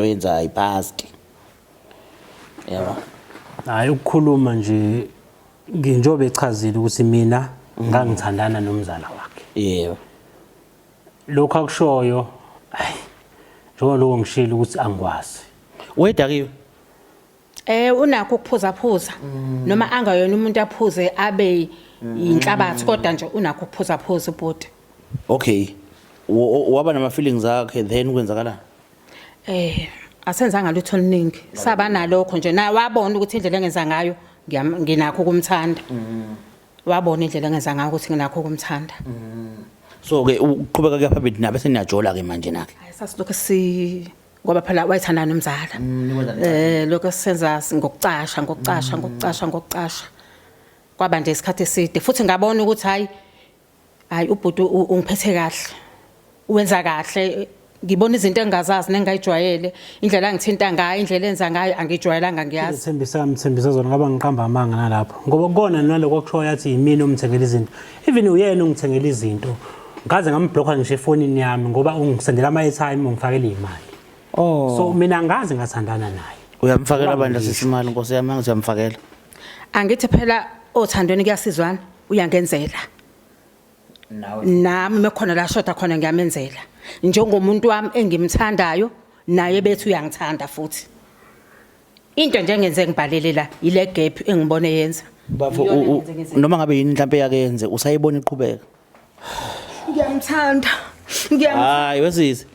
lento oyenzayo past. Yabo. Hayi, ukukhuluma nje njengoba echazile ukuthi mina ngangithandana nomzala wakhe. Yebo. Lokho akushoyo, hayi, njengoba lokho ngishilo ukuthi angikwazi. Wedakiwe. Unakho ukuphuza phuza. Noma angayona umuntu aphuze abe inhlabathi, kodwa nje unakho ukuphuza phuza ubhuti. Okay. Waba nama feelings akhe, then kwenzakalani? Asenzanga lutho oluningi. Saba nalokho nje na wabona ukuthi indlela engenza ngayo nginakho ukumthanda. Wabona indlela engenza ngayo ukuthi nginakho ukumthanda. So ke uqhubeka kuya phambili nabe seniyajola ke manje nake. Hayi, sasilokho si ngoba phela wayethanda nomzala. Lokho senza ngokucasha, ngokucasha, ngokucasha, ngokucasha. Kwaba nje isikhathi eside futhi ngabona ukuthi hayi hayi, ubhuti ungiphethe kahle. Uwenza kahle. Ngibona izinto engingazazi nengayijwayele, indlela angithinta ngayo, indlela enza ngayo angijwayelanga, ngiyazi. Thembisa mthembisa zona, ngaba ngiqamba amanga nalapho, ngoba kona naloko kushoyo yathi yimina omthengela izinto, even uyena ongithengela izinto, ngaze ngamblocka ngisho efonini yami ngoba ungisendela ama-airtime, ungifakela iy'mali. Oh. So mina angaze ngathandana naye. Uyamfakela bandla sesimali, Nkosi yami, angithi uyamfakela. Angithi phela othandweni kuyasizwana, uyangenzela. Nawe. Nami mekhona la shoda khona ngiyamenzela. Njengomuntu wami engimthandayo, naye bethu uyangithanda futhi. Into nje engenze ngibhalele la ile gap engibone yenza. Bafo, Iyona engenze ngenze. Noma ngabe yini mhlambe yake yenze, usayibona iqhubeka? Ngiyamthanda. Ngiyam Hayi wesisi.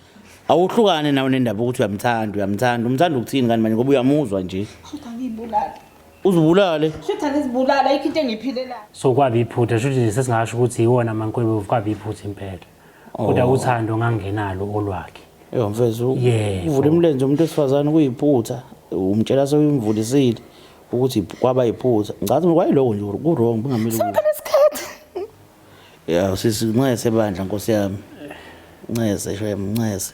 Awuhlukane nawe nendaba ukuthi uyamthanda, uyamthanda. Umthanda ukuthini kanti manje, ngoba uyamuzwa nje? Shutha ngiyibulale. Uzibulale. Shutha ngizibulala, ayikho into engiyiphilelayo. So kwaba iphutha, shuthi nje sesingasho ukuthi iwona amankwebevu, kwaba iphutha impela, kodwa uthando nganginalo olwakhe. Yo mfethu, Yebo. uvula imilenze umuntu wesifazane kuyiphutha. Umtshela sewimvulisile ukuthi kwaba yiphutha. Ngicathi kwayiloko nje ku wrong, bungamele. Sonke lesikhathi. Ya sisi, ncese bandla, Nkosi yami. Ncese shem, ncese.